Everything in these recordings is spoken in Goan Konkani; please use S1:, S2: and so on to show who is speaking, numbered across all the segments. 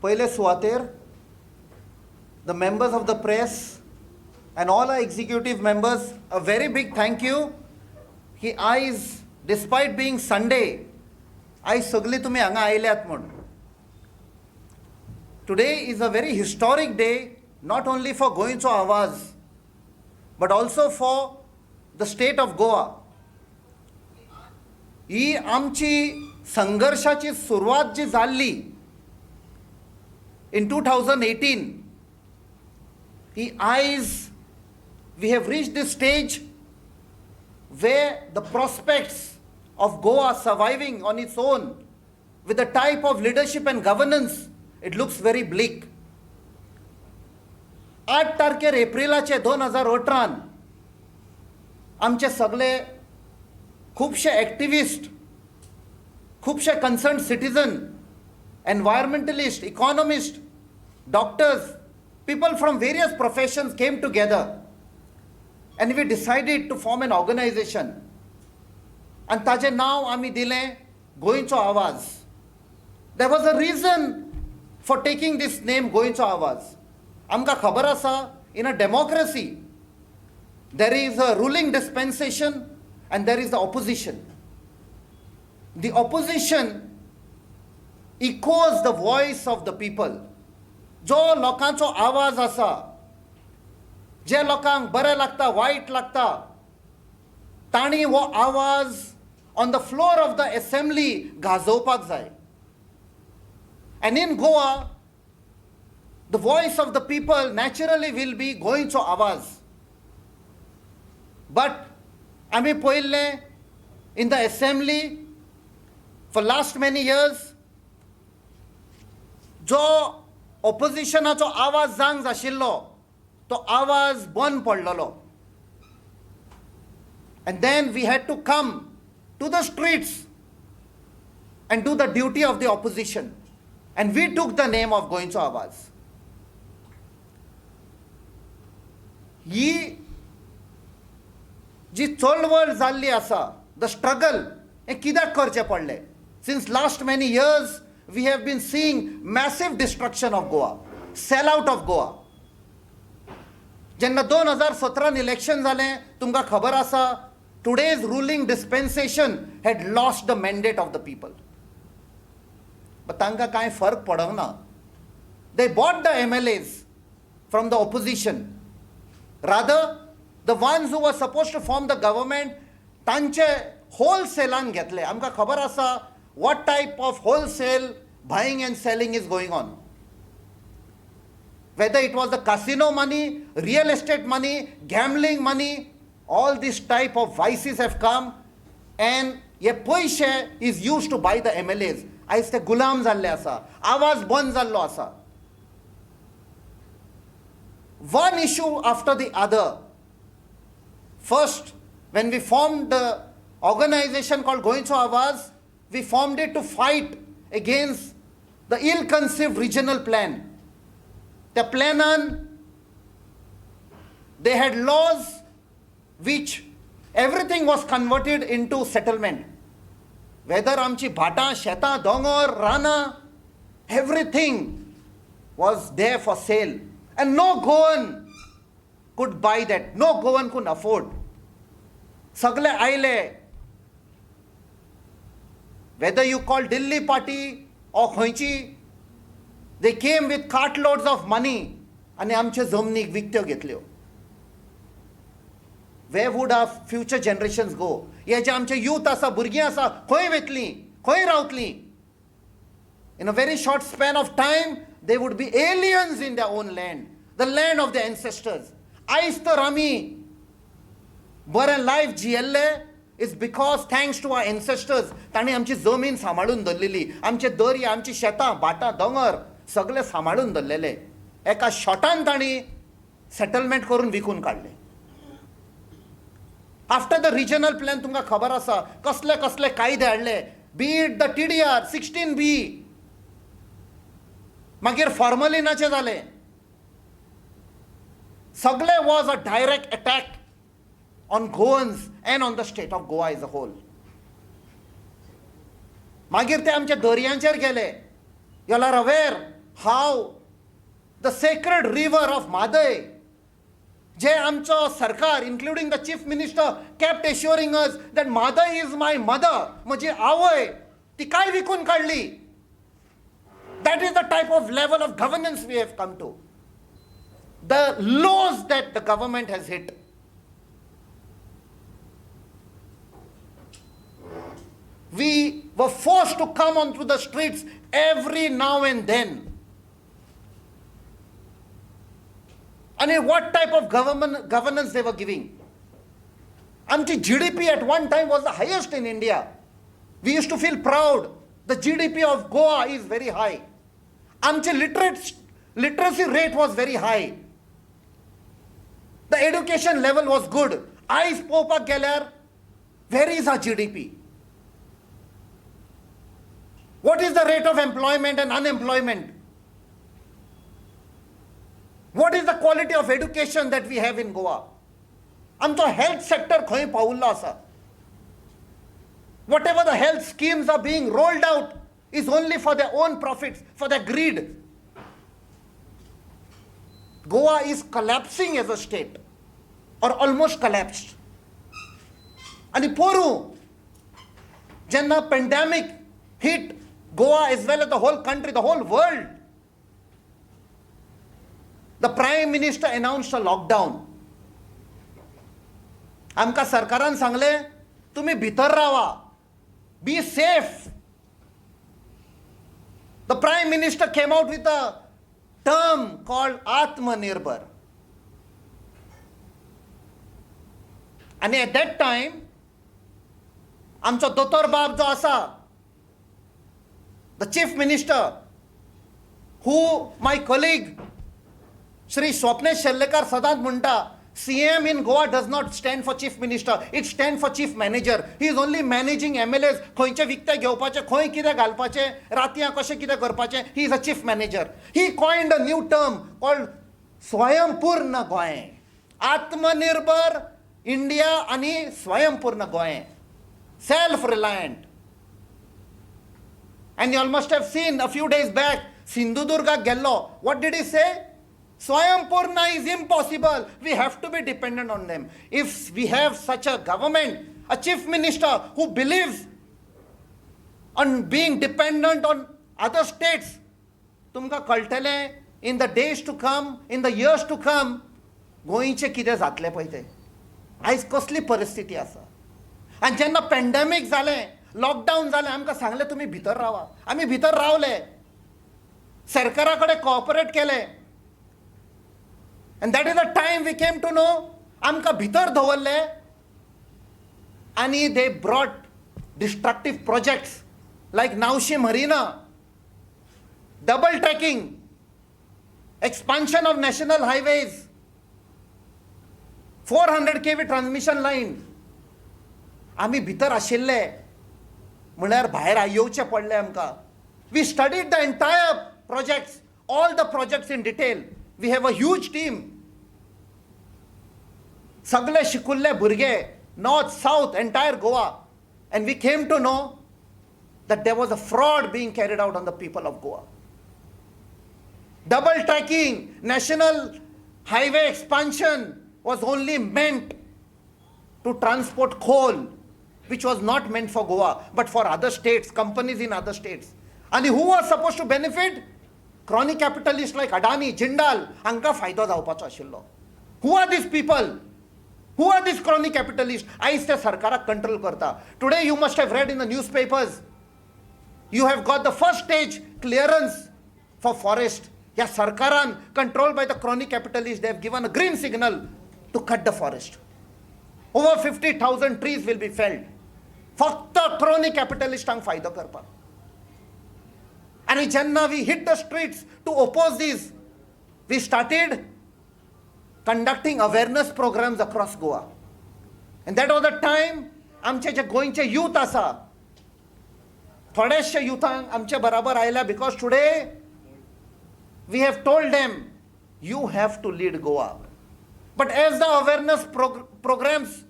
S1: पयले सुवातेर the members of the press and all our executive members, a very big thank you की आयज, डिस्पायट बीइंग संडे, आयज सगळीं तुमी हांगा आयल्यात म्हूण. Today is a very historic day, not only for गोंयचो आवाज but also for the state of Goa. ही आमची संघर्शाची सुरवात जी जाल्ली इन 2018, ही आयज we have reached this stage where the prospects of Goa surviving on its own with the type of leadership and governance, it looks very bleak. 8 तारखेर एप्रिलाचे 2018न आमचे सगळे खुबशे एक्टिविस्ट, खुबशे concerned citizen, environmentalist, economist, doctors, people from various professions came together and we decided to form an organization. आनी ताजें नांव आमी दिलें गोंयचो आवाज. There was a reason for taking this name, गोंयचो आवाज. आमकां खबर आसा, in a democracy there is a ruling dispensation and there is the opposition. The opposition echoes the voice of the people. जो लोकांचो आवाज आसा, जे लोकांक बरें लागता, वायट लागता, तांणी हो आवाज on the floor of the assembly गाजोवपाक जाय. And in Goa, the voice of the people naturally will be गोंयचो आवाज. बट आमी पळयल्लें, in the assembly for last many years जो ऑपोजिशनाचो आवाज जावंक जाय आशिल्लो तो आवाज बंद पडलेलो. And then we had to come to the streets and do the duty of the opposition, and we took the name of गोंयचो आवाज. ही जी चळवळ जाल्ली आसा, the struggle, हें कित्याक करचें पडलें? Since last many years we have been seeing massive destruction of Goa, sell out of Goa. जेन्ना 2017न इलेक्शन जालें, तुमकां खबर आसा, today's ruling dispensation had lost the mandate of the people, but तांकां कांय फरक पडोंक ना. They bought the MLAs from the opposition, rather the ones who were supposed to form the government. तांचे होलसेलान घेतले. आमकां खबर आसा what type of wholesale buying and selling is going on. Whether it was the casino money, real estate money, gambling money, all this type of vices have come and हे पयशे is used to buy the MLAs. आयज ते गुलाम जाल्ले आसा, आवाज बंद जाल्लो आसा. One issue after the other. First, when we formed the organization called Goencho Awaz, we formed it to fight against the ill-conceived regional plan. The plan, they had laws which everything was converted into settlement. Whether आमची भाटां, शेतां, दोंगर, रानां, everything was there for sale. And no Goan could buy that. No Goan could afford. सगळे आयले, whether you call Delhi party or खंयची, they came with cartloads of money आनी आमचे जमनीक विकत्यो घेतल्यो. Where would our future generations go? हे जे आमचे यूथ आसा, भुरगीं आसा, खंय वयतलीं, खंय रावतलीं? In a very short span of time, they would be aliens in their own land, the land of their ancestors. आयज तर आमी बरें life जियेल्ले is because thanks to our ancestors. तांणी आमची जमीन सांबाळून दवरलेली, आमचे दर्या, आमची शेतां, भाटां, दोंगर सगळे सांबाळून दवरलेले. एका शॉटान तांणी सेटलमेंट करून विकून काडले. आफ्टर the regional plan, तुमकां खबर आसा कसले कसले कायदे हाडले, be it the TDR, 16B, मागीर फॉर्मलिनाचें जालें, सगळे was a direct attack on Goans and on the state of Goa as a whole. मागीर ते आमच्या दर्यांचेर गेले. You are aware How the sacred river of Mhadei, जे आमचो सरकार, including the chief minister, kept assuring us that Mhadei is my mother, म्हजी आवय, तिकाय विकून काडली. That is the type of level of governance we have come to, the lows that the government has hit. We were forced to come onto the streets every now and then. And what type of governance they were giving? Amchi GDP at one time was the highest in India. We used to feel proud. The GDP of Goa is very high. Amchi literacy rate was very high. The education level was good. Eyes popak gelar, where is our GDP? What is the rate of employment and unemployment? What is the quality of education that we have in Goa? आमचो health sector खंय पावुल्लो आसा? Whatever the health schemes are being rolled out is only for their own profits, for their greed. Goa is collapsing as a state, or almost collapsed. आनी पोरूं जेन्ना pandemic hit Goa as well as the whole country, the whole world, the Prime Minister announced a lockdown. आमकां सरकारान सांगलें तुमी भितर रावा, be safe. The Prime Minister came out with a term called Atmanirbhar. आनी at that time आमचो दोतोर बाब जो आसा, the Chief Minister, who my colleague Shri Swapnesh Sherlekar सदांच म्हणटा, CM in Goa does not stand for Chief Minister, it stands for Chief Manager. He is only managing MLAs, खंयचे विकते घेवपाचे, खंय कितें घालपाचें, रातयां कशें कितें करपाचें. He is a Chief Manager. He coined a new term called Swayampurna Goa, Atmanirbhar India आनी स्वयंपूर्ण Goa, self reliant. And you all must have seen a few days back, Sindhudurga गेल्लो. What did he say? Swayampurna is impossible. We have to be dependent on them. If we have such a government, a chief minister who believes on being dependent on other states, तुमकां कळटलें in the days to come, in the years to come, गोंयचें कितें जातलें पळय तें. आयज कसली परिस्थिती आसा. आनी जेन्ना पेंडेमीक जालें, लॉकडावन जालें, आमकां सांगलें तुमी भितर रावा. आमी भितर रावले, सरकारा कडेन कॉपरेट केलें. And that is the time we came to know आमकां भितर दवरले आनी they brought destructive projects like Navshi Marina, double tracking, expansion of national highways, 400 kV transmission line. आमी भितर आशिल्ले म्हळ्यार भायर येवचें पडलें आमकां. We studied the entire projects, all the projects in detail. We have a huge team. सगळे शिकुल्ले भुरगे, north, south, entire Goa. And we came to know that there was a fraud being carried out on the people of Goa. Double tracking, national highway expansion was only meant to transport coal, which was not meant for Goa, but for other states, companies in other states. And who was supposed to benefit? Crony capitalists like Adani, Jindal, हांकां फायदो जावपाचो आशिल्लो. Who are these people? Who are these crony capitalists? आयज ते सरकाराक कंट्रोल करता. Today you must have read in the newspapers, you have got the first stage clearance for forest. ह्या सरकारान, controlled by the crony capitalists, they have given a green signal to cut the forest. Over 50,000 trees will be felled. फक्त crony capitalistank फायदो करपाक. आनी जेन्ना we hit the streets to oppose this, we started conducting awareness programs across Goa. And that was the time आमचे जे गोंयचे यूथ आसा, थोडेशे युथांक आमचे बराबर आयल्या, because today we have told them you have to lead Goa. But as the awareness programs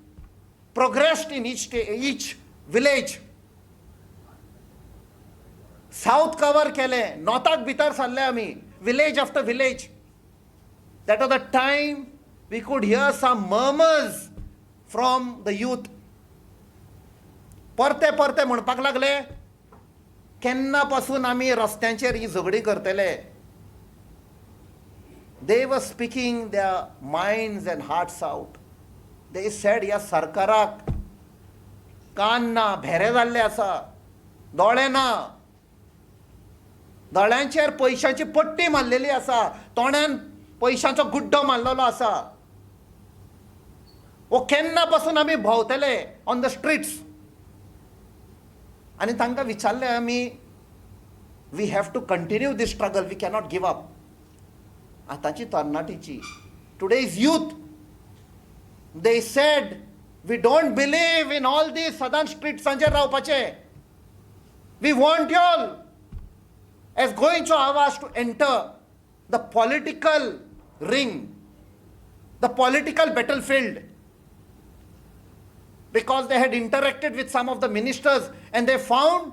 S1: progressed in each village, south cover केलें, नॉर्थाक भितर सरले आमी. village after village. That was the time we could hear some murmurs from the youth. परते परते म्हणपाक लागले, केन्ना पासून आमी रस्त्यांचेर ही झगडीं करतले. They were speaking their minds and hearts out. They said, ह्या सरकाराक कान ना, भेरे जाल्ले आसा, दोळे ना, दोळ्यांचेर पयशांची पट्टी मारलेली आसा, तोंडान पयशांचो गुड्डो मारलेलो आसा. वो केन्ना पासून आमी भोंवतले ऑन the streets. आनी तांकां विचारलें आमी, we have to continue this struggle, we cannot give up. आतांची तरणाटीची, today's youth, they said we don't believe in all these सदांच स्ट्रीट्सांचेर रावपाचें. We want y'all as Goencho Awaaz to enter the political ring, the political battlefield. Because they had interacted with some of the ministers and they found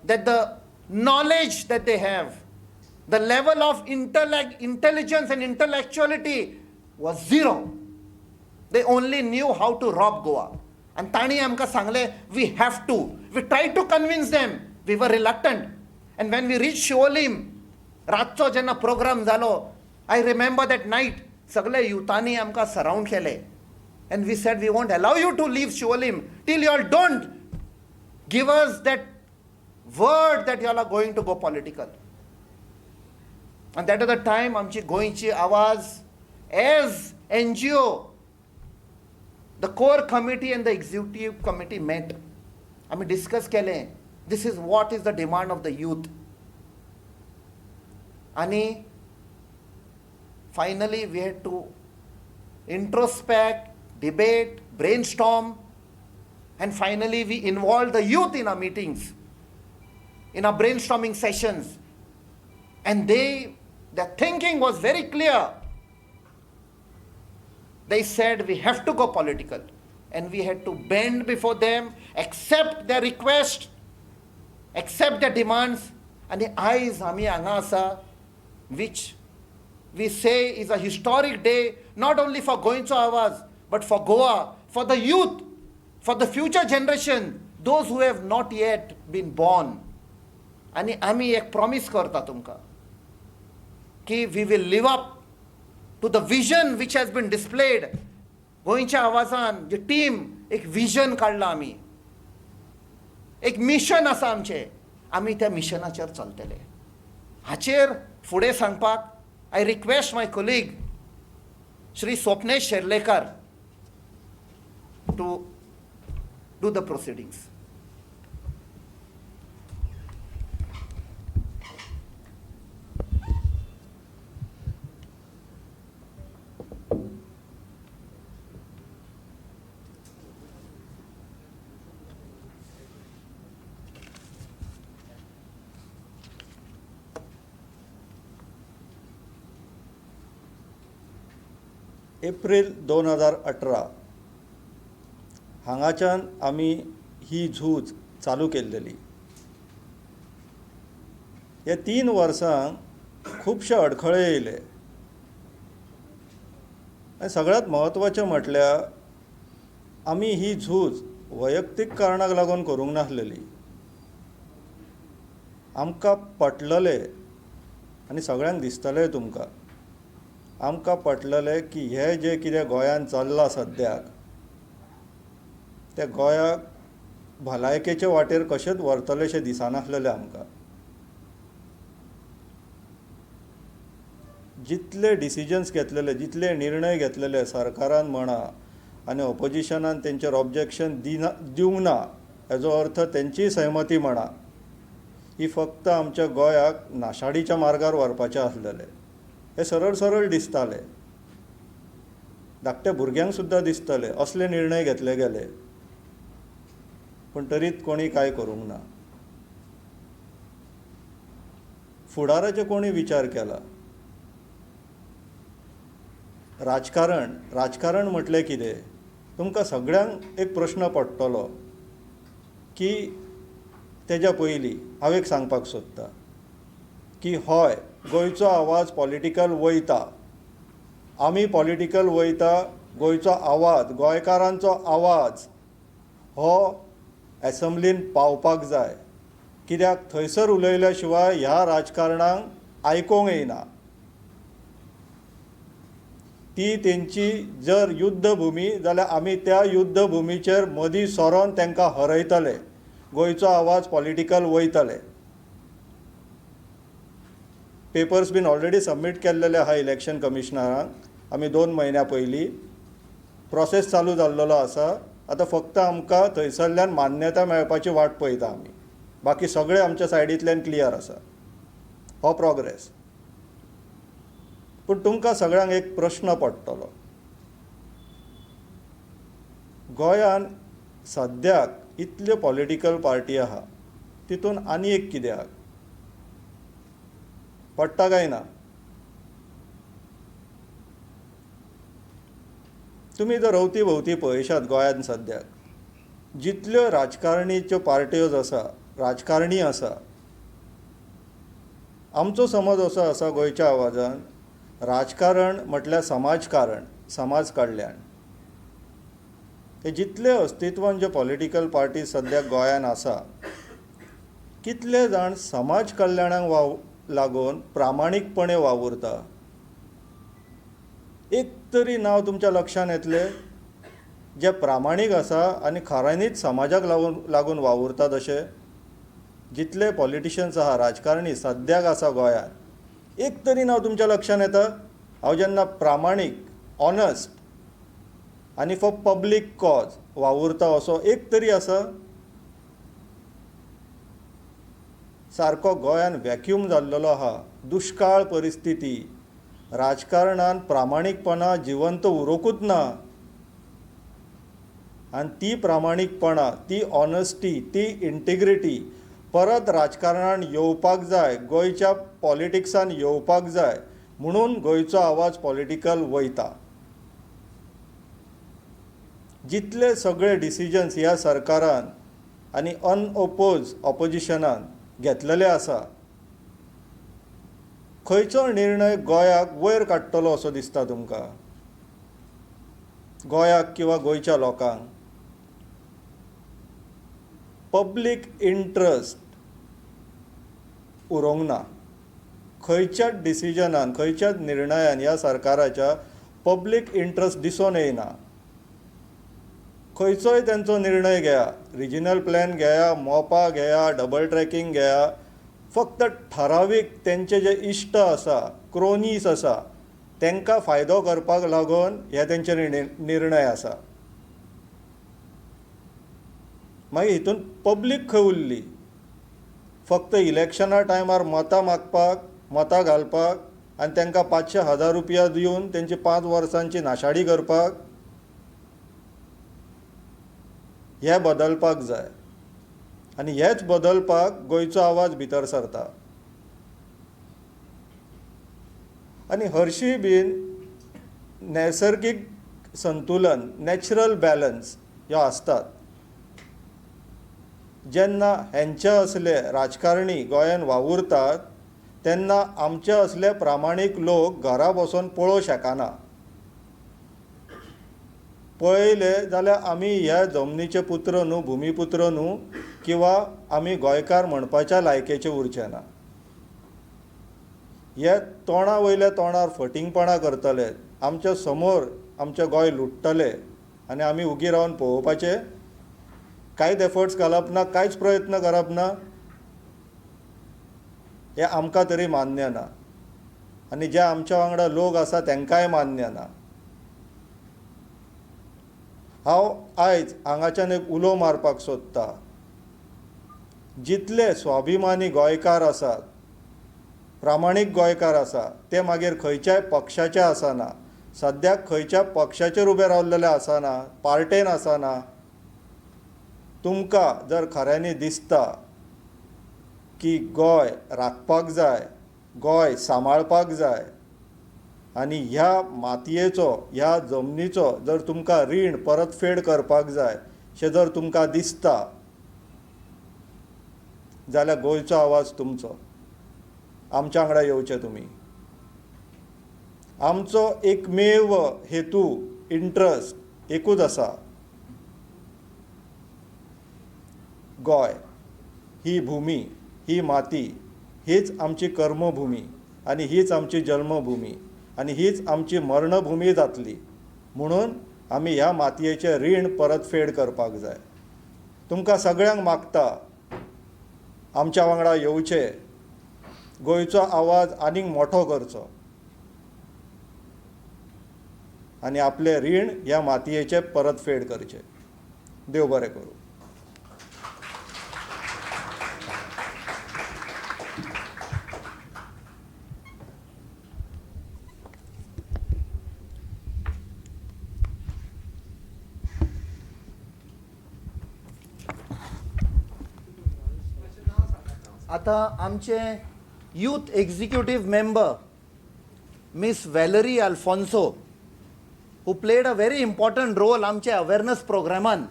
S1: that the knowledge that they have, the level of intelligence and intellectuality was zero. They only knew how to rob Goa. And तांणी आमकां सांगलें, we have to. We tried to convince them. We were reluctant. And when we reached Siolim, रातचो जेन्ना प्रोग्राम जालो, I remember that night, सगळे युथांनी आमकां सरावंड केले. And we said, we won't allow you to leave Siolim till you all don't give us that word that you all are going to go political. And that is the time आमची गोंयची आवाज as NGO, the core committee and the executive committee met. आमी डिस्कस केलें, this is what is the demand of the youth. आनी finally we had to introspect, debate, brainstorm, and finally we involved the youth in our meetings, in our brainstorming sessions. And their thinking was very clear. They said we have to go political. And we had to bend before them, accept their request, accept their demands. And आयज आमी हांगा आसा, which we say is a historic day, not only for Goencho Awaz, but for Goa, for the youth, for the future generation, those who have not yet been born. आनी आमी एक प्रॉमीस करता तुमकां की we will live up to the vision which has been displayed. गोंयच्या आवाजान जी टीम एक विजन काडलां आमी, एक मिशन आसा आमचें, आमी त्या मिशनाचेर चलतले. हाचेर फुडें सांगपाक I request my colleague Shri Swapnesh Sherlekar to do the proceedings.
S2: April 2018 हांगाच्यान आमी ही झूज चालू केल्लेली. हे 3 वर्सांक खुबशे अडखळे येयले आनी सगळ्यांत म्हत्वाचें म्हटल्यार आमी ही झूज वैयक्तीक कारणाक लागून करूंक नासलेली. आमकां पटलेलें आनी सगळ्यांक दिसतलें तुमकां, आमकां पटलेलें की हें जें कितें गोंयांत चल्लां सद्याक तें गोंयाक भलायकेचे वाटेर कशेंच व्हरतलें शें दिसनासलेलें आमकां. जितले डिसिजन्स घेतलेले, जितले निर्णय घेतलेले सरकारान म्हणा आनी ऑपोजिशनान तेंचेर ऑब्जेक्शन दिना दिवंक ना, हेजो अर्थ तेंचीय सहमती म्हणा, ही फक्त आमच्या गोंयाक नाशाडीच्या मार्गार व्हरपाचें आसलेलें. हे सरळ सरळ दिसताले, धाकट्या भुरग्यांक सुद्दां दिसतले असले निर्णय घेतले गेले, पूण तरीच कोणी कांय करूंक ना. फुडाराचो कोणी विचार केला? राजकारण, राजकारण म्हटलें कितें? तुमकां सगळ्यांक एक प्रश्न पडटलो की तेज्या पयलीं हांव एक सांगपाक सोदतां की हय, गोंयचो आवाज पॉलिटिकल वयता, आमी पॉलिटिकल वयता, गोंयचो आवाज, गोंयकारांचो आवाज हो एसम्बलीन पावपाक जाय. कित्याक थंयसर उलयल्या शिवाय ह्या राजकारणांक आयकोंक येयना. ती तेंची जर युद्धभुमी जाल्यार आमी त्या युद्धभुमीचेर मदीं सरोन तांकां हरयतले. गोंयचो आवाज पॉलिटिकल वयतले. पेपर्स बीन ऑलरेडी सबमीट केल्लेले आहा इलेक्शन कमिशनराक आमी 2 म्हयन्या पयलीं. प्रोसेस चालू जाल्लेलो आसा. आतां फक्त आमकां थंयसरल्यान मान्यता मेळपाची वाट पळयता आमी. बाकी सगळें आमच्या सायडींतल्यान क्लियर आसा. हो प्रोग्रेस. पूण तुमकां सगळ्यांक एक प्रश्न पडटलो, गोंयान सद्याक इतल्यो पॉलिटिकल पार्टी आहा, तितून आनी एक कित्याक पडटा काय ना? तुमी जर अवती भोवती पळयशात गोंयांत सद्याक जितल्यो राजकारणीच्यो पार्ट्यो आसा, राजकारणी आसा, आमचो समज असो आसा गोंयच्या आवाजान, राजकारण म्हटल्यार समाजकारण, समाज कल्याण. हे जितले अस्तित्वान जे पॉलिटिकल पार्टी सद्याक गोंयांत आसा, कितले जाण समाज कल्याणाक लागून प्रामाणीकपणे वावुरता? एक तरी नांव तुमच्या लक्षांत येतलें जे प्रामाणीक आसा आनी खऱ्यांनीच समाजाक लागून वावुरतात? अशे जितले पॉलिटिशन्स आहा, राजकारणी सद्याक आसा गोंयांत, एक तरी नांव तुमच्या लक्षांत येता? हांव जेन्ना प्रामाणीक, ऑनस्ट आनी फॉर पब्लीक कॉज वावुरता असो एक तरी आसा? सारको गोंयांत वॅक्यूम जाल्लेलो आहा, दुश्काळ परिस्थिती, राजकारणान प्रामाणीकपणां जिवंत उरोकूच ना. आनी ती प्रामाणीकपणां, ती ऑनस्टी, ती इंटिग्रिटी परत राजकारणान येवपाक जाय, गोंयच्या पॉलिटिक्सान येवपाक जाय, म्हणून गोंयचो आवाज पॉलिटिकल वयता. जितले सगळे डिसिजन्स ह्या सरकारान आनी अनओपोज ऑपोजिशनान घेतलेले आसा, खंयचो निर्णय गोंयाक वयर काडटलो असो दिसता तुमकां? गोंयाक किंवा गोंयच्या लोकांक पब्लीक इंट्रस्ट उरोंक ना. खंयच्याच डिसिजनान, खंयच्याच निर्णयान ह्या सरकाराच्या पब्लीक इंट्रस्ट दिसून येयना. खंयचोय तेंचो निर्णय घेया, रिजनल प्लॅन घेया, मोपा घेया, डबल ट्रॅकिंग घेया, फक्त ठरावीक तेंचे जे इश्ट आसा, क्रोनीस आसा, तांकां फायदो करपाक लागून हे तेंचे निर्णय आसा. मागीर हितून पब्लीक खंय उरली? फक्त इलेक्शना टायमार मतां मागपाक, मतां घालपाक आनी तांकां 500-1000 रुपया दिवन तेंची 5 वर्सांची नाशाडी करपाक. हें बदलपाक जाय आनी हेच बदलपाक गोंयचो आवाज भितर सरता. आनी हरशीं बीन नैसर्गीक संतुलन, नॅचरल बॅलन्स ह्यो आसतात. जेन्ना हेंचे असले राजकारणी गोंयान वावुरतात तेन्ना आमचे असले प्रामाणीक लोक घरा बसून पळोवंक शकना. पळयले जाल्यार आमी ह्या जमनीचे पुत्र न्हू, भुमीपुत्र न्हू, किंवा आमी गोंयकार म्हणपाच्या लायकेचे उरचे ना. हे तोंडा वयल्या तोंडार फटींगपणां करतले, आमच्या समोर आमचें गोंय लुट्टले आनी आमी उगी रावन पळोवपाचें. कांयच एफर्ट्स घालप ना, कांयच प्रयत्न करप ना, हें आमकां तरी मान्य ना आनी जे आमच्या वांगडा लोक आसा तांकांय मान्य ना. हांव आयज हांगाच्यान एक उलो मारपाक सोदतां, जितले स्वाभिमानी गोंयकार आसात, प्रामाणीक गोंयकार आसा, ते मागीर खंयच्याय पक्षाचे आसना, सद्याक खंयच्या पक्षाचेर उबे रावलेले आसना, पार्टेन आसना, तुमकां जर खऱ्यांनी दिसता की गोंय राखपाक जाय, गोंय सांबाळपाक जाय आनी ह्या मातयेचो, ह्या जमनीचो जर तुमकां रीण परतफेड करपाक जाय अशें जर तुमकां दिसता जाल्यार गोंयचो आवाज तुमचो. आमच्या वांगडा येवचें तुमी. आमचो एकमेव हेतू, इंट्रस्ट एकूच आसा, गोंय ही भुमी, ही माती, हीच आमची कर्मभुमी आनी हीच आमची जल्मभुमी आनी हीच आमची मर्णभुमी जातली. म्हणून आमी ह्या मातयेचें रीण परतफेड करपाक जाय. तुमकां सगळ्यांक मागता, आमच्या वांगडा येवचें, गोंयचो आवाज आनीक मोठो करचो आनी आपलें रीण ह्या मातयेचें परतफेड करचें. देव बरें करूं.
S1: आतां आमचे youth executive member Miss Valerie Alfonso, who played a very important role आमचे अवेरनस प्रोग्रामान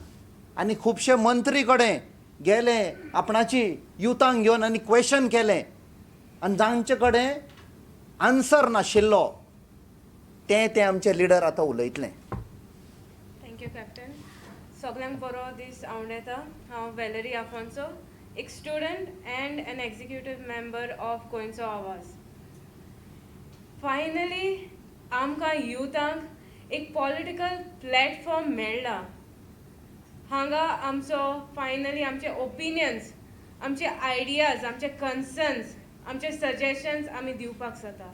S1: आनी खुबशे मंत्री कडेन गेले आपणाची युथांक घेवन आनी क्वेशन केलें आनी जांचे कडेन आन्सर नाशिल्लो तें ते आमचे लिडर आतां उलयतलें.
S3: Thank you captain. सगल्यांक बरो दीस आवडटा. हांव वेलरी आफोन्सो, एक student and an executive member of गोंयचो आवाज. फायनली आमकां युथांक एक पॉलिटिकल प्लॅटफॉर्म मेळ्ळा. हांगा आमचो फायनली आमचे ओपिनियन्स, आमचे आयडियाज, आमचे कन्सर्न्स, आमचे सजेशन्स आमी दिवपाक जाता.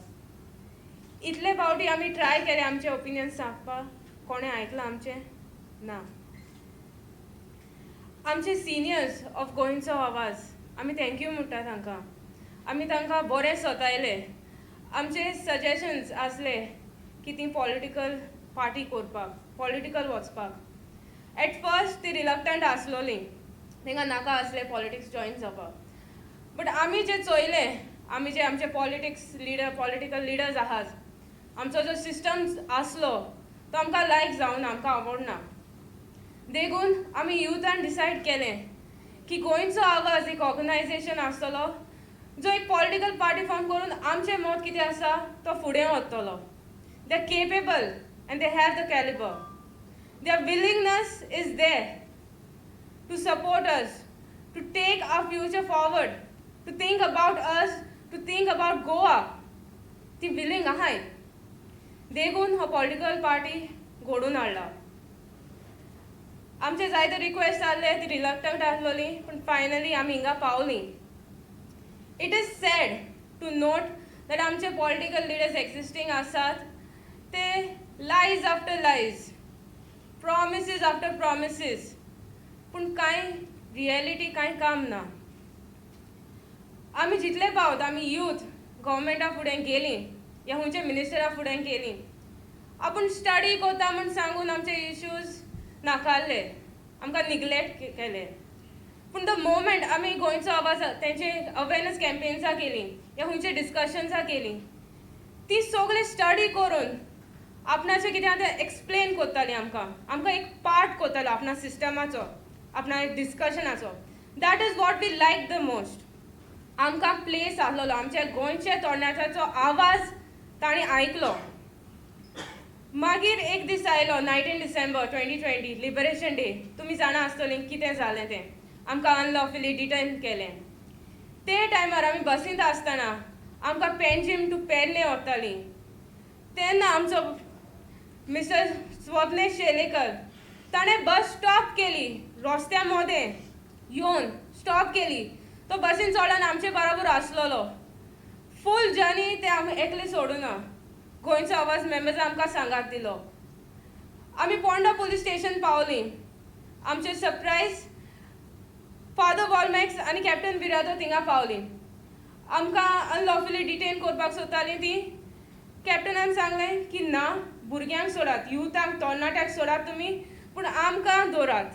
S3: इतले फावटी आमी ट्राय केले आमचे ओपिनियन्स सांगपाक, कोणें आयकलां आमचें ना. आमचे सिनियर्स ऑफ गोंयचो आवाज, आमी thank you म्हणटा तांकां. आमी तांकां बरें सतायले. आमचे सजेशन्स आसले की ती पॉलिटिकल पार्टी करपाक, पॉलिटिकल वचपाक. एट फर्स्ट ती रिलक्टंट आसलोली, तांकां नाका आसलें पॉलिटिक्स जॉयन जावपाक. बट आमी जे चोयलें, आमी जे आमचे पॉलिटिक्स लिडर, पॉलिटिकल लिडर्स आहात, आमचो जो सिस्टम आसलो तो आमकां लायक जावना, आमकां आवडना. देखून आमी युथान डिसायड केलें की गोंयचो आवाज एक ऑर्गनायजेशन आसतलो जो एक पॉलिटिकल पार्टी फॉर्म करून आमचें मत कितें आसा तो फुडें व्हरतलो. They are capable and they have the caliber. Their willingness is there to support us, to take our future forward, to think about us, to think about Goa. ती विलींग आहाय. देखून हो पॉलिटिकल पार्टी घडोवन हाडला. आमचे जायते रिक्वेस्ट आहले, ती रिलक्टंट आसलोली, पूण फायनली आमी हिंगा पावली. It is sad to note that आमचे पॉलिटिकल लिडर्स एक्झिस्टींग आसात ते lies after lies, promises after promises, पूण कांय रियलिटी, कांय काम ना. आमी जितले पावत आमी यूथ गव्हर्मेंटा फुडें गेलीं या खंयच्या मिनिस्टरा फुडें गेलीं, आपूण स्टडी करता म्हूण सांगून आमचे इश्यूज नाकारले, आमकां निग्लेक्ट केले. पूण the moment आमी गोंयचो आवाज तेंचे अवेरनस कॅम्पेन्सां केलीं या खंयचे डिस्कशन्सां केलीं, ती सगळीं स्टडी करून आपणाचें कितें आतां एक्सप्लेन करतालीं आमकां, आमकां एक पार्ट करतालो आपणा सिस्टमाचो, आपणा डिस्कशनाचो. That is what we like the most. आमकां प्लेस आसलेलो, आमच्या गोंयच्या तरणाट्याचो आवाज तांणी आयकलो. मागीर एक दीस आयलो, 19 December 2020, Liberation Day. तुमी जाणा आसतलीं कितें जालें तें. आमकां अनलॉफुली डिटेन केलें. ते टायमार आमी बसींत आसतना आमकां पेंजीम टू पेडणे व्हरतालीं तेन्ना आमचो मिस्टर स्वप्नेश शेलेकर ताणें बस स्टॉप केली, रस्त्या मदें येवन स्टॉप केली. तो बसीन चडोन आमचे बरोबर आसलेलो. फूल जर्नी ते आमी एकले सोडूना. गोंयचो आवाज मेंबर्स आमकां सांगात दिलो. आमी पोंडा पुलीस स्टेशन पावलीं. आमचे सरप्रायज, फादर वॉलमॅक्स आनी कॅप्टन बिरादो थिंगा पावलीं. आमकां अनलॉफुली डिटेन करपाक सोदतालीं ती. कॅप्टनान सांगलें की ना, भुरग्यांक सोडात, युथांक, तरणाट्यांक सोडात तुमी, पूण आमकां दवरात.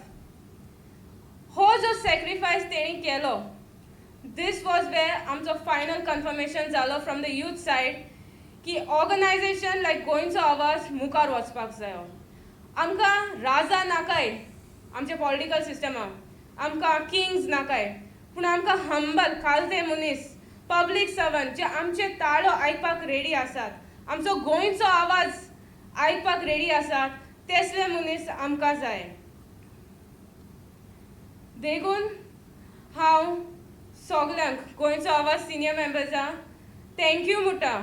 S3: हो जो सॅक्रिफायस तेणी केलो, this was where आमचो फायनल कन्फर्मेशन जालो फ्रॉम the youth side की ऑर्गनायजेशन लायक गोंयचो आवाज मुखार वचपाक जायो. आमकां राजा नाकाय आमच्या पॉलिटिकल सिस्टमाक, आमकां किंग्स नाकाय, पूण आमकां हंबल खालते मनीस पब्लीक सर्वंट जे आमचे ताळो आयकपाक रेडी आसात, आमचो गोंयचो आवाज आयकपाक रेडी आसात, तेसले मनीस आमकां जाय. देखून हांव सगल्यांक गोंयचो आवाज सिनियर मेंबर्सांक thank you म्हणटा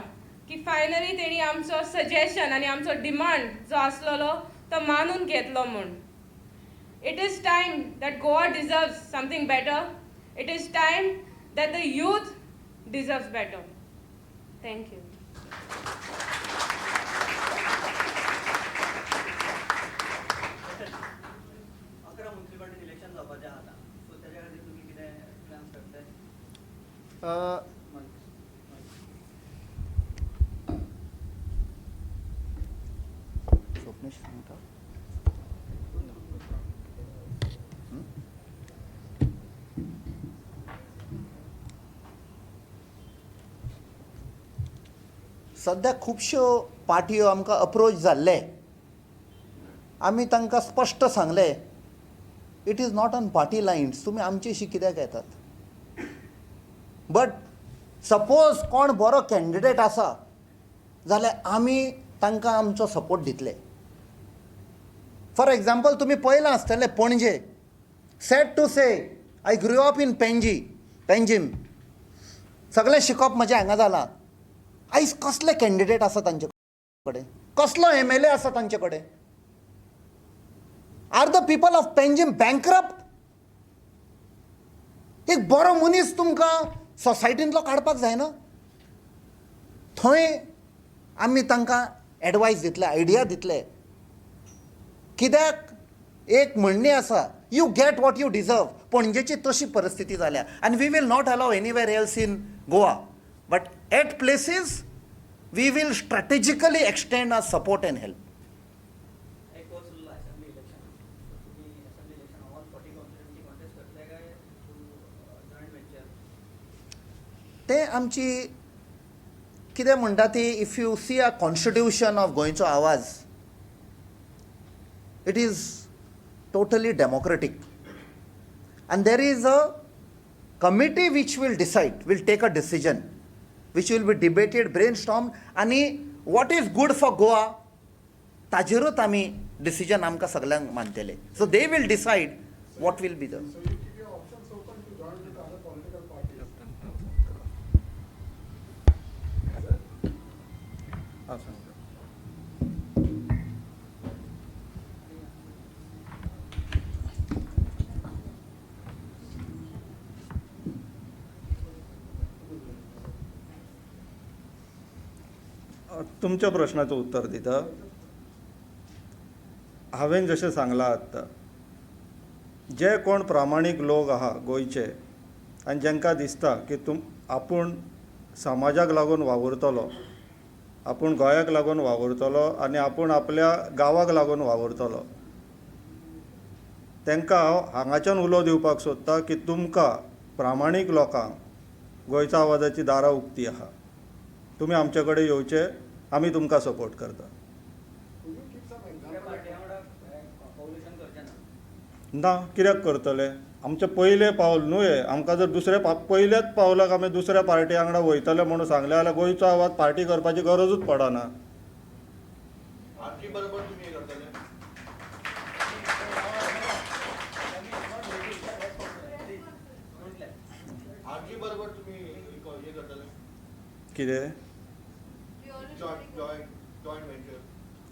S3: की फायनली तेणी आमचो सजेशन आनी आमचो डिमांड जो आसलेलो तो मानून घेतलो म्हूण. It is time that Goa deserves something better. It is time that the youth deserves better. Thank you.
S4: 11 मुन्सिपाल्टीन election जावपाचें आहा आतां, सो तेज्या खातीर तुमी कितें प्लॅन्स करताय?
S1: स्वप्नेश सांगता. हं? सद्या खुबश्यो पार्टयो आमकां अप्रोच जाल्ले. आमी तांकां स्पश्ट सांगलें, it is not on party lines, तुमी आमचेशी कित्याक येतात? बट सपोज कोण बरो कॅन्डिडेट आसा जाल्यार आमी तांकां आमचो सपोर्ट दितले. फॉर एग्जाम्पल, तुमी पळयलां आसतलें Panaji, sad to say, I grew up in Panaji, Panjim, सगळें शिकप म्हजें हांगा जालां. आयज कसले कॅन्डिडेट आसा तांचे कडेन, कसलो एमएलए आसा तांचे कडेन? Are the people of Panjim bankrupt? एक बरो मनीस तुमकां सोसायटींतलो काडपाक जायना? थंय आमी तांकां एडवायस दितले, आयडिया दितले. कित्याक एक म्हणणी आसा, you get what you deserve. पणजेची तशी परिस्थिती जाल्या आनी we will not allow anywhere else in Goa, but at places we will strategically extend our support and help.
S4: एक वर्स उरला असेंब्ली इलेक्शन, सो तुमी assembly election all 40 constituency contest करतले काय थ्रू जॉयंट वेंचर?
S1: ते आमची कितें म्हणटा ती, if you see a constitution of गोंयचो आवाज, it is totally democratic and there is a committee which will decide, will take a decision, which will be debated, brainstorm, आनी what is good for Goa ताजेरूच आमी डिसिजन आमकां सगल्यांक मानतले. So they will decide what will be the
S5: So you keep your options open to join with other political parties. Is it?
S2: हांव सांगता. तुमच्या प्रश्नाचो उत्तर दिता. हांवें जशें सांगलां आत्तां, जे कोण प्रामाणीक लोक आहा गोंयचे आनी जांकां दिसता की आपूण समाजाक लागून वावुरतलो, आपूण गोंयाक लागून वावुरतलो आनी आपूण आपल्या गांवाक लागून वावुरतलो, तांकां हांव हांगाच्यान उलो दिवपाक सोदतां की तुमकां प्रामाणीक लोकांक गोंयच्या आवाजाची दारां उक्ती आहा, तुमी आमचे कडेन येवचे, आमी तुमकां सपोर्ट करता.
S5: Could you give some
S4: दुसऱ्या
S5: example?
S4: पार्टी वांगडा कोलिशन करचें ना?
S2: ना, कित्याक करतले? आमचें पयलें पावल न्हू हें. आमकां जर दुसऱ्या पयल्याच पावलाक आमी दुसऱ्या पार्टी वांगडा वयतले म्हणून सांगलें जाल्यार गोंयचो आवाज पार्टी करपाची गरजूच पडना.
S6: आरजी बरोबर तुम्ही हे करतले? आरजी बरोबर तुम्ही हे करतले?
S2: कितें?
S6: Joint venture.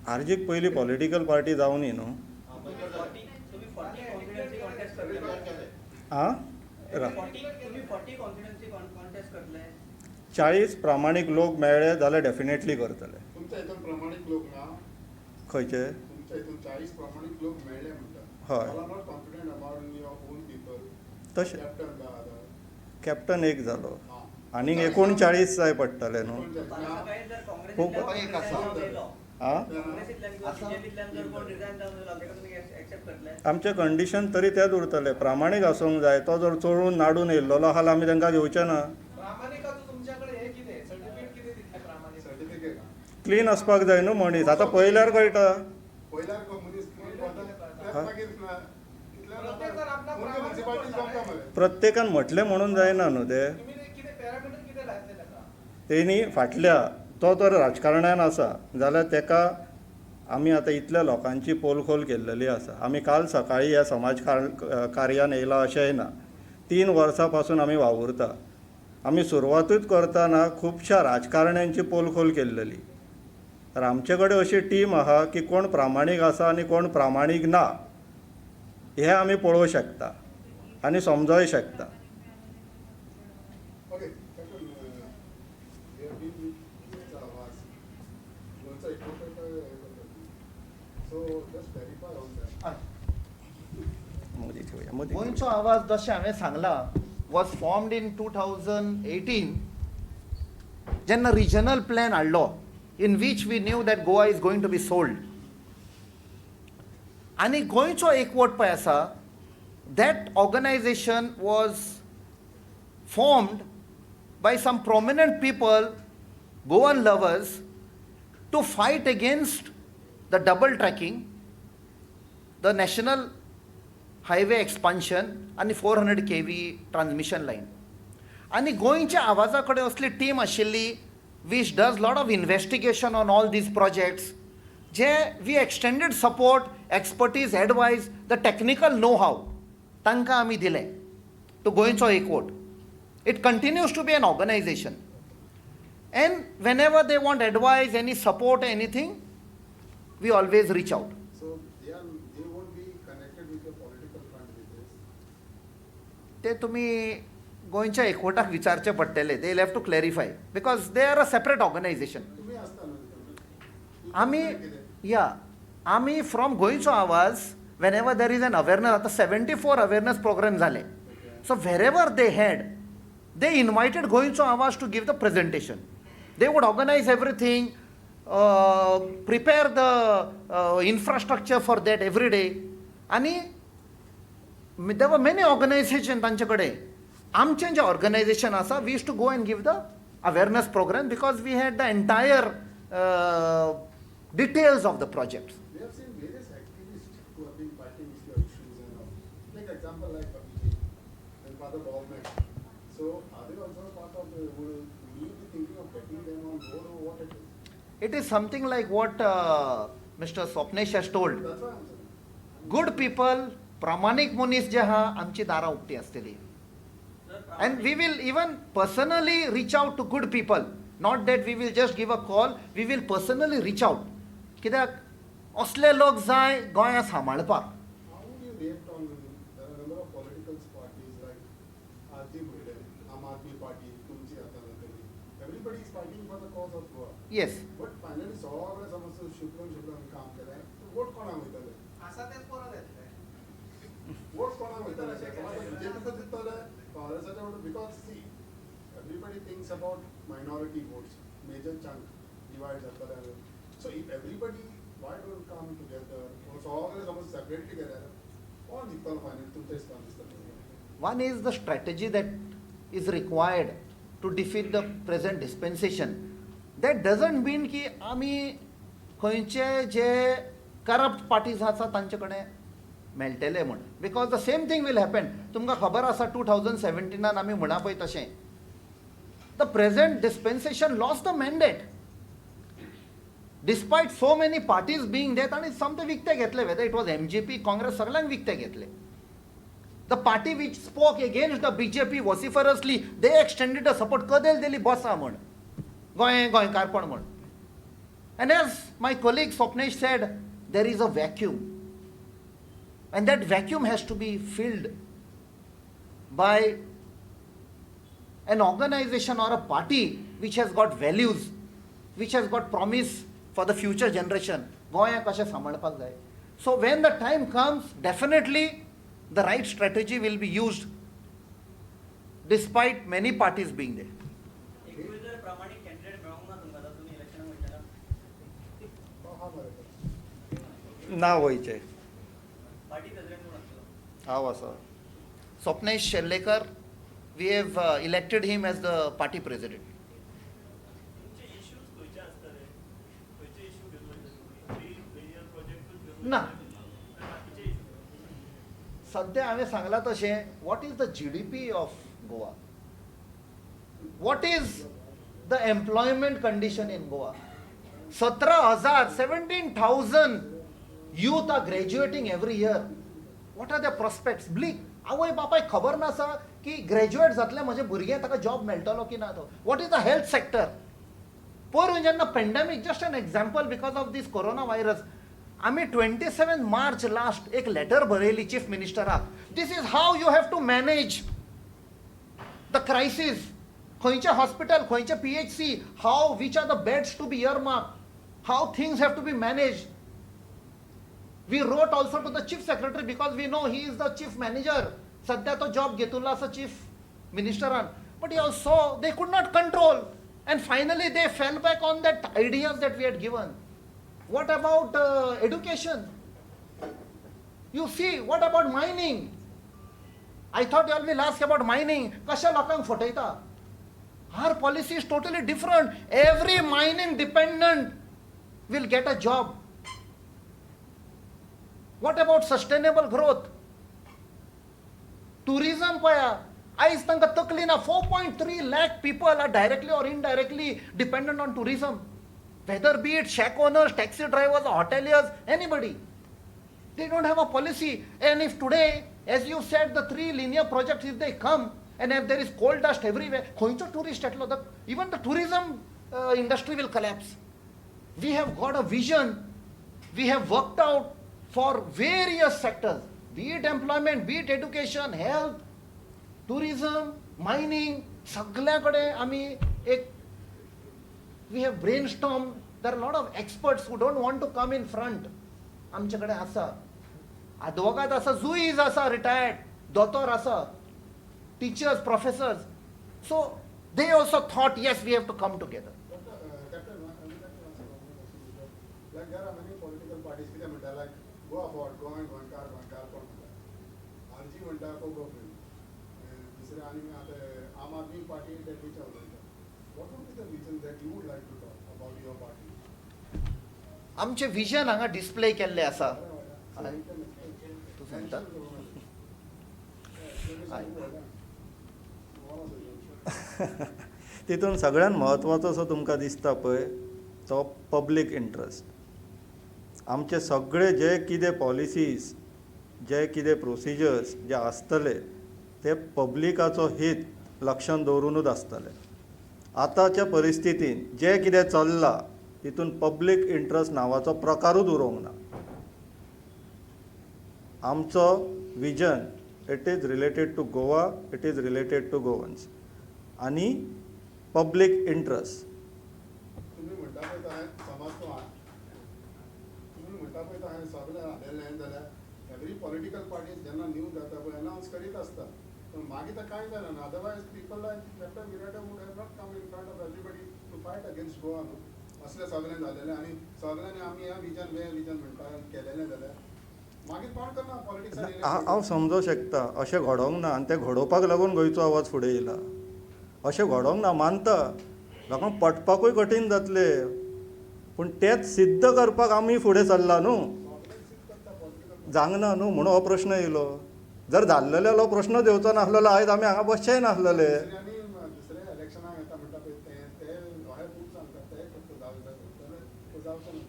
S2: आरजीक पयलीं पॉलिटिकल पार्टी जावनी न्हू.
S4: तुमी 40 कॉन्स्टिट्युएन्सी कॉन्टेस्ट करतले?
S2: आं.
S4: तुमी 40 कॉन्स्टिट्युएन्सी कॉन्टेस्ट करतले?
S2: 40 प्रामाणीक लोक मेळ्ळे जाल्यार डेफिनेटली करतले.
S5: तुमच्या हितून प्रामाणीक लोक ना?
S2: खंयचे?
S5: तुमच्या हितून 40 प्रामाणीक लोक मेळ्ळे म्हणटा.
S2: हय.
S5: You are not confident about your own people.
S2: तशें.
S5: Captain the other.
S2: Captain एक जालो,
S5: हां.
S2: आनीक 39 जाय पडटले न्हू.
S4: फाल्यां सकाळी जर
S2: खूप-
S4: काँग्रेसींतल्यान
S1: एक आसा.
S4: कोण रिजायन जावन येयलो,
S2: आं,
S4: काँग्रेसींतल्यान किंवा बीजेपींतल्यान जर कोण रिजायन जावन येयलो, ताका तुमी एक्सेप्ट करतले?
S2: आमचें कंडिशन तरी तेंच उरतलें, प्रामाणीक आसूंक जाय. तो जर चोरून नाडून येयल्लो आहा जाल्यार आमी तांकां घेवचे ना.
S7: प्रामाणिकाचो तुमच्याकडे हे कितें सर्टिफिकेट कितें दितले प्रामाणीक?
S5: सर्टिफिकेट.
S2: क्लीन आसपाक जाय न्हू मनीस. आतां पळयल्यार कळटा.
S5: पयल्यार मनीस कोण कोता, तेच
S2: हा?
S5: मागीर ना.
S7: प्रत्येक जण आपला
S5: मुन्सिपालिटी
S7: प्रामाणीक
S5: जमता मरे.
S2: प्रत्येकान म्हटलें म्हणून जायना न्हू तें.
S7: तुम्ही ते कितें पॅरामिटर कितें लायतले ताका?
S2: तेणी फाटल्या तो तर राजकारण्यान आसा जाल्यार तेका आमी आतां इतल्या लोकांची पोलखोल केल्लेली आसा. आमी काल सकाळी ह्या समाज कार्यान येयला अशेंय ना, 3 वर्सां पासून आमी वावुरता. आमी सुरवातूच करतना खुबश्या राजकारण्यांची पोलखोल केल्लेली. तर आमचे कडेन अशी टीम आहा की कोण प्रामाणीक आसा आनी कोण प्रामाणीक ना हें आमी पळोवंक शकता आनी समजोय शकता.
S5: Okay, Captain, we have been with Mr. Awaz. गोंयचो एकवट हे करता. So just verify on that.
S2: मदीं ठेवया, मदीं.
S1: गोंयचो आवाज जशें हांवें सांगलां वॉज फॉर्म्ड इन 2018, जेन्ना रिजनल प्लॅन हाडलो, in which we knew that Goa is going to be sold. आनी गोंयचो एकवट पळय आसा, that organization was formed by some prominent people, Goan lovers, to fight against the double tracking, the national highway expansion आनी 400 kV transmission line. आनी गोंयच्या आवाजा कडेन असली टीम आशिल्ली which does lot of investigation on all these projects, J we extended support, expertise, advice, the technical know how तांकां आमी दिलें टू गोंयचो एकवट. It continues to be an organization, and whenever they want advice, any support, anything, we always reach out.
S5: So they won't be connected with your political front with this.
S1: ते तुमी गोंयच्या एकवटाक विचारचें पडटलें. They have to clarify because they are a separate organization.
S5: तुम्ही आसता न्हू तितून?
S1: आमी या आमी फ्रॉम गोंयचो आवाज, whenever there is an awareness, आतां 74 अवेरनस प्रोग्राम जाले, so wherever they had, they invited गोंयचो आवाज to give the presentation. They would organize everything, prepare the infrastructure for that every day. आनी there were many organization तांचे कडेन. आमचें जें ऑर्गनायझेशन आसा, we used to go and give the awareness program because we had the entire details of the projects.
S5: We have seen various activists who have been fighting with your issues and all. Take example like Abhijit and Father Ballman. So are they also part of the, will you be thinking of getting them on board or what it is?
S1: It is something like what Mr. Swapnesh has told.
S5: That's why I'm saying.
S1: Good people, प्रामाणीक मनीस जे आहा, आमची दारां उक्ती आसतली. And we will even personally reach out to good people. Not that we will just give a call, we will personally reach out. कित्याक असले लोक जाय गोंया सांबाळपाक.
S5: How would you react on, there are a number of political parties like RG Bhide, Aam Aadmi Party, तुमची आतां जातली. Everybody is fighting for the cause of Goa.
S1: Yes.
S5: But finally सगळे समज शिकून शिकून काम केलें, वोट कोणाक वयतले?
S7: आसा तेच परत येतले.
S5: वोट कोणाक वयतले? समज बीजेपीक दितले, काँग्रेसाच्या vote, because see, everybody thinks about minority votes, major chunk divide जातले. So if everybody, why don't come together? सगळे समज सेपरेटली गेले कोण जिखतलो फायनल तुमच्या हिसपान दिसता?
S1: One is the strategy that is required to defeat the present dispensation. That doesn't mean की आमी खंयचे जे करप्ट पार्टीज आसा तांचे कडेन मेळटले म्हूण, because the same thing will happen. तुमकां खबर आसा, 2017नान आमी म्हणा पळय तशें, the present dispensation lost the mandate despite so many parties being there. तांणी सामके विकते घेतले, whether it was MGP, Congress, सगळ्यांक विकते घेतले. The party which spoke against the BJP vociferously, they extended the support, कदेल दिली बसा म्हण, गोंय गोंयकारपण म्हण. And as my colleague Swapnesh said, there is a vacuum. And that vacuum has to be filled by an organization or a party which has got values, which has got promise for the future generation. गोंयाक कशें सांबाळपाक जाय. So when the time comes, definitely the right strategy will be used despite many parties being there.
S4: एकूय जर प्रामाणीक कॅन्डिडेट मेळोंक ना तुमकां जाल्यार तुमी इलेक्शनाक वयतले?
S5: हा मरे.
S2: ना वयचें.
S4: पार्टी प्रेसिडेंट कोण आसतलो?
S2: हांव आसा.
S1: Swapnesh Sherlekar, we have elected him as the party president.
S8: तुमचे इश्यूज खंयचे आसतले? खंयचे इश्यू घेवन वयतले तुमी? थ्री मेजर प्रोजेक्टूच घेवन
S1: ना.
S8: वयतले? बाकीचे इश्यू?
S1: सद्या हांवें सांगलां तशें, what is the GDP of Goa? What is the employment condition in Goa? 17,000, 17,000 youth are graduating every year. What are the prospects? Bleak. आवय बापाय खबर नासा की ग्रॅज्युएट जातले म्हजें भुरगें, ताका जॉब मेळटलो की ना तो. What is the health sector? पयर जेन्ना pandemic, just an example, because of this corona virus, आमी 27 मार्च लास्ट एक लेटर बरयली चीफ मिनिस्टराक. This is how you have to manage the crisis. खंयचें हॉस्पिटल, खंयचें PHC, how, which are the beds to be earmarked, how things have to be managed. We wrote also to the chief secretary because we know he is the chief manager. सध्या तो जॉब घेतला आसा chief मिनिस्टरान. But also they could not control and finally they fell back on that ideas that we had given. What about education? You see, what about mining? I thought you all will ask about mining. कशा लोकांक फटयता? Our policy is totally different. Every mining dependent will get a job. What about sustainable growth? Tourism पळया, आयज तांकां तकली ना. 4.3 lakh people are directly or indirectly dependent on tourism, whether be it shack owners, taxi drivers, hoteliers, anybody. They don't have a policy. And if today, as you said, the three linear projects, if they come and if there is coal dust everywhere, खंयचो tourist येतलो? Even the tourism industry will collapse. We have got a vision. We have worked out for various sectors, be it employment, be it education, health, tourism, mining, सगल्या कडेन आमी एक we have brainstormed. There are a lot of experts who don't want to come in front. आमचे कडेन आसा, आदवोगाद आसा, जुईज आसा, रिटायर्ड दोतोर आसा, teachers, professors. So they also thought, yes, we have to come together.
S5: But, Captain, I would like to ask you one more question. Like there are many political parties कितें म्हणटा, like Goa Forward, Goa, गोंयकार, गोंयकार कोण म्हणटा, आरजी म्हणटा, कोगो फिल्म, दुसरे आनी आतां आम आदमी पार्टी डेल्हीच्या उलयता. What would be the vision that you would like to talk about your party?
S1: आमचें विजन हांगा डिस्प्ले केल्लें आसा. तूं सांगता? हय.
S2: तितून सगळ्यात म्हत्वाचो असो तुमकां दिसता पळय तो पब्लीक इंट्रस्ट. आमचे सगळे जे कितें पॉलिसीज, जे कितें प्रोसिजर्स जे आसतले ते पब्लिकाचो हीत लक्षांत दवरुनूच आसतले. आतांच्या परिस्थितीन जें कितें चल्लां तितून पब्लीक इंट्रस्ट नांवाचो प्रकारूच उरोंक ना. आमचो vision, it is related to Goa, it is related to Goans आनी पब्लीक इंट्रस्ट.
S5: तुमी म्हणटा पळय तशें, समज तूं तुमी म्हणटा पळय तशें सगळें जालेलें जाल्यार एवरी पॉलिटिकल पार्टी जेन्ना न्यू जाता पळय अनावन्स करीत आसता, पूण मागीर तर कांय जायना. Otherwise people like Captain Miranda would have not come in front of everybody to fight against Goa न्हू. असलें सगळें जालेलें आनी सगळ्यांनी आमी हें विजन वें विजन म्हणटा केलेलें जाल्यार मागीर कोण करना पॉलिटिक्सान?
S2: हांव समजूंक शकता, अशें घडोवंक ना आनी तें घडोवपाक लागून गोंयचो आवाज फुडें येयला. अशें घडोवंक ना मानता, लोकांक पटपाकूय कठीण जातलें, पूण तेंच सिद्ध करपाक आमी फुडें सरला न्हू. जावंक ना न्हू म्हणून हो प्रश्न येयलो. जर जाल्लेलो जाल्यार हो प्रश्नच येवचो नासलेलो, आयज आमी हांगा बसचेय नासलेले.
S5: दुसऱ्यांनी दुसऱ्या इलेक्शनाक येता म्हणटा पळय ते ते अशें खूब सांगतात, ते फक्त जावं जाय, जावचें ना.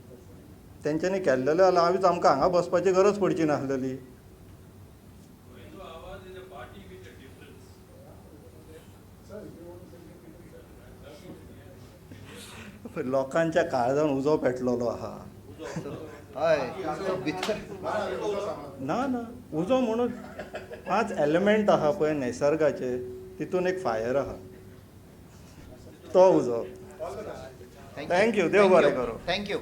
S2: तेंच्यांनी केल्लेलें जाल्यार आयज आमकां हांगा बसपाची गरज पडची नासलेली.
S8: Goencho Awaz is a party with a difference.
S5: Sir, you want to say something?
S2: लोकांच्या काळजान उजो पेटलेलो आहा.
S1: हय, तो भितर
S2: ना ना, उजो म्हणून पांच एलिमेंट आहा पळय निसर्गाचे, तितून एक फायर आहा, तो उजो. Thank you. देव बरें करूं.
S1: Thank you.